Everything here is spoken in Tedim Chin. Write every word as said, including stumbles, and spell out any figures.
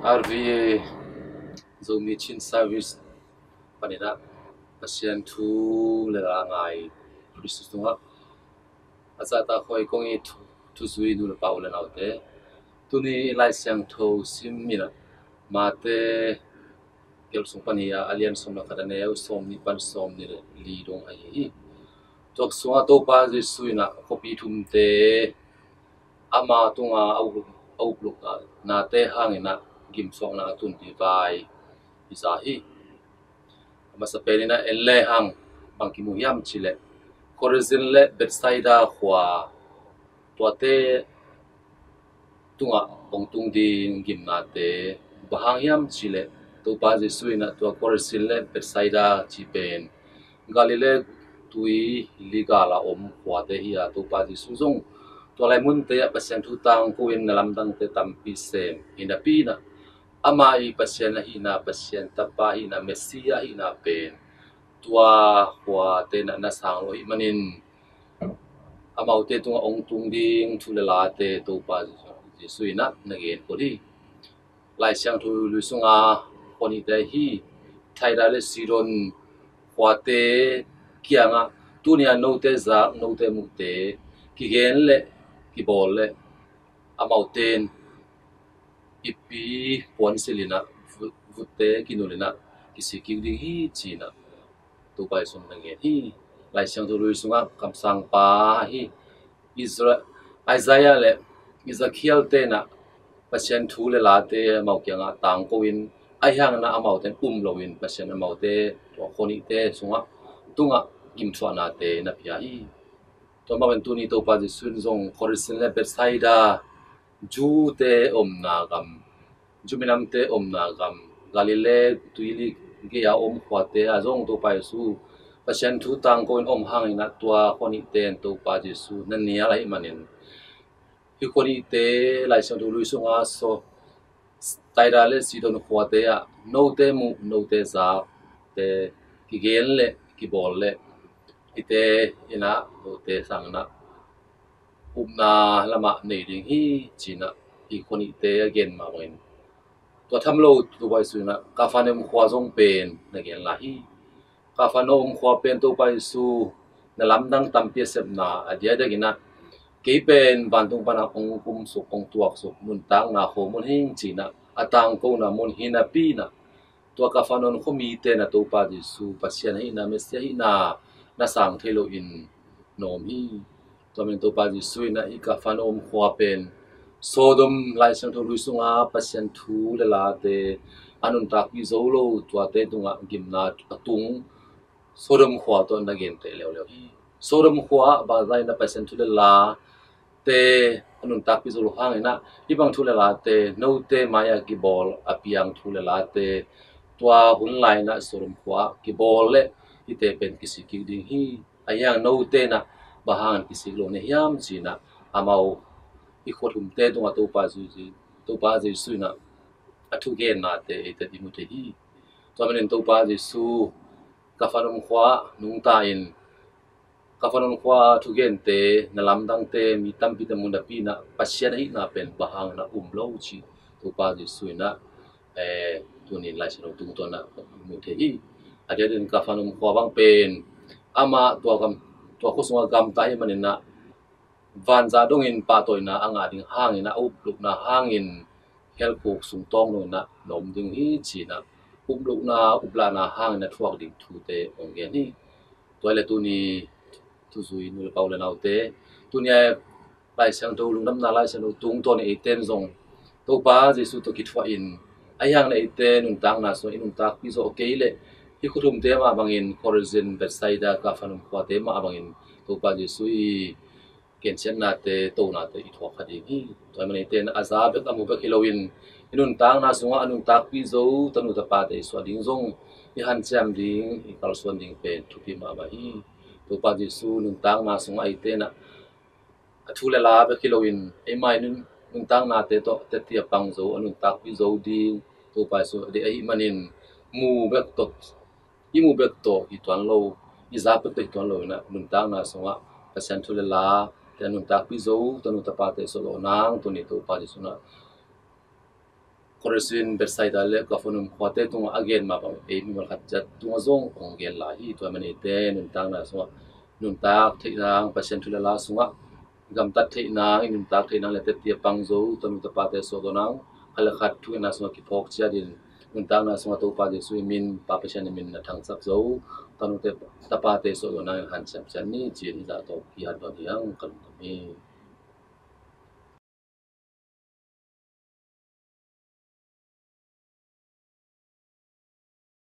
R V A Zomi Chin Service paninah Pasian thu le la ngai Khrist sungah a zahtakhuai kong i thu, thuzui nu le pa u le naute, tuni Lai Siangtho sim inah Mate gelh sung pani a, a lian sawm le khat, a neu sawm nih pan sawm nih le li dong ahi hi. Tuak sungah Topa Jesuh inah khuapi thumte ama tunga a up, a upluk nate hanginah gimsuakna a tun hi vai i za hi. A masa peninah en lehang bang kimu hiam cileh Khorazin le Bethsaida khua tuate tungah hong tung ding gimnate bang hang hiam cileh Topa Jesuh inah tua Khorazin le Bethsaida ci pen Galilee tui ligal a om khuate hi a, Topa Jesuh zong tua lai munte ah Pasian thu tangko in na lamdangte tampi sem hi napi inah ama i Pasian ahihna, Pasian Tapa ahihna, Messiah ahihna pen tua khuate na, na sang lo ahih manin amaute tungah hong tung ding thu le late Topa Jesuh inah na gen kul hi. Lai Siangtho lui sunga khuanihte hi. Taira le Sidon khuate kiangah tunia note zak, note muhte kigen le kibawl le amaute in ipi puansilh inah vutte kinul inah kisik kik ding hi cinah Topa Jesuh na gen hi. Lai Siangtho lui sungah kamsangpa hi Israel, Isaiah le Ezekiel tenah Pasian thu le late amau kiangah tangko in ahi hanginah amaute um loin Pasian amaute tua khuanihte sungah tungah gimthuahnate na pia hi. Tua mah pen tuni Topa Jesuh in zong Khorazin le Bethsaida Jew-te omna gam, Jew minamte omna gam, Galilee tuili gei-a om khuate ah zong Topa Jesuh Pasian thu tangko in om hanginah tua khuanihte in Topa Jesuh na nial ahih manin hi khuanihte Lai Siangtho lui sunga so Taira le Sidon khuate ah note muh, note zakte kigen le kibawl le hite inah note sanginah upna lamah nei ding hi cinah hi khuanihte a gen mah bangin tua tham lo Topa Jesuh inah Kapernaum khua zong pen na gen lai hi. Kapernaum khua pen Topa Jesuh na lamdang tampi a sepna a diakdiak inah kei pen vantung pana hong kumsuk, hong tuaksuk nuntakna khuamun hing cinah a tangkona mun hi napi inah tua Kapernaum khuamite na Topa Jesuh Pasian ahihna, Messiah ahihna na sang thei loin na om hi. Tua min Topa Jesuh inah hi Kapernaum khua pen Sodom Lai Siangtho lui sunga Pasian thu le late a nuntakpih zo lo tuate tungah gimna a tung Sodom khua tawh na genteh leuleu hi. Sodom khua ah bangzah inah Pasian thu le late a nuntakpih zo lo hanginah hi bang thu le late note mai-ah kibawl a piang thu le late tua hun lai inah Sodom khua ah kibawl le hite pen kisik kik ding hi. Ahi hang note inah bang hangin kisik lo na hiam cinah amau hi khua thumte tungah Topa Jesuh, Topa Jesuh inah a thugennate eite i mu thei hi. Tua manin Topa Jesuh Kapernaum khua ah nungta in Kapernaum khua thugente na lamdangte mi tampite mu napi inah Pasian ahihna pen bang hangin a um lo cih Topa Jesuh inah eh, tunin Lai Siangtho tungtawn ah mu thei hi. A diakdiakin Kapernaum khua bang pen amah tua gam, tua khua sungah gamta ahih manin ah vanzah dongin pahtawina a ngah ding hangin a uplukna hangin helkhuk sungtawng dongin ah na om ding hi cinah uplukna uplahna hangin a thuak ding thute hong gen hi. Tua le tuni thuzui nu le pa u le naute, tuni a Lai Siangtho lungdamna Lai Siangtho tungtawn eiten zong Topa Jesuh tawh kithuah in ahi hangin eite nuntakna sungah i nuntakpih zawh kei leh hi khuathumte mah bangin Khorazin, Bethsaida, Kapernaum khuate mah bangin Topa Jesuh i gensiatnate, tonate i thuak kha ding hi. Tua ahih manin eite in a za bek a mu bek hi loin i nuntakna sungah a nuntakpih zo tanu tapate i suah ding zong i hanciam ding, i kalsuan ding pen thupi mahmah hi. Topa Jesuh nuntakna sungah eite in a thu le la bek hi loin eima i nun, nuntaknate tawh teti a pang zo, a nuntakpih zo ding Topa Jesuh a deih ahih manin mu bek tawh, i mu bek tawh hi tuan lo, i za bek tawh hi tuan lo in a nuntakna sungah Pasian thu le late a nuntakpih zo tanu tapate i suah zawh nang tuni Topa Jesuh in a Korasin, Bethsaida le Kapernaum khuate tungah a gen mah bang ei mimal khat ciat tungah zong hong gen lai hi. Tua man eite nuntakna sungah nuntak theih nang, Pasian thu le la sungah gamtat theih nang, i nuntak theih nang le tetti a pang zo tanu tapate suah zo nang, khat le khat thungetna sungah kiphawk ciat in nuntakna sungah Topa Jesuh i min, Pa Pasian i min na thangsak zo tanu tapate suah zo nang in hanciam ciat ni ci-in hizah tawh kihat dawn hi hang. Ka lungdam hi.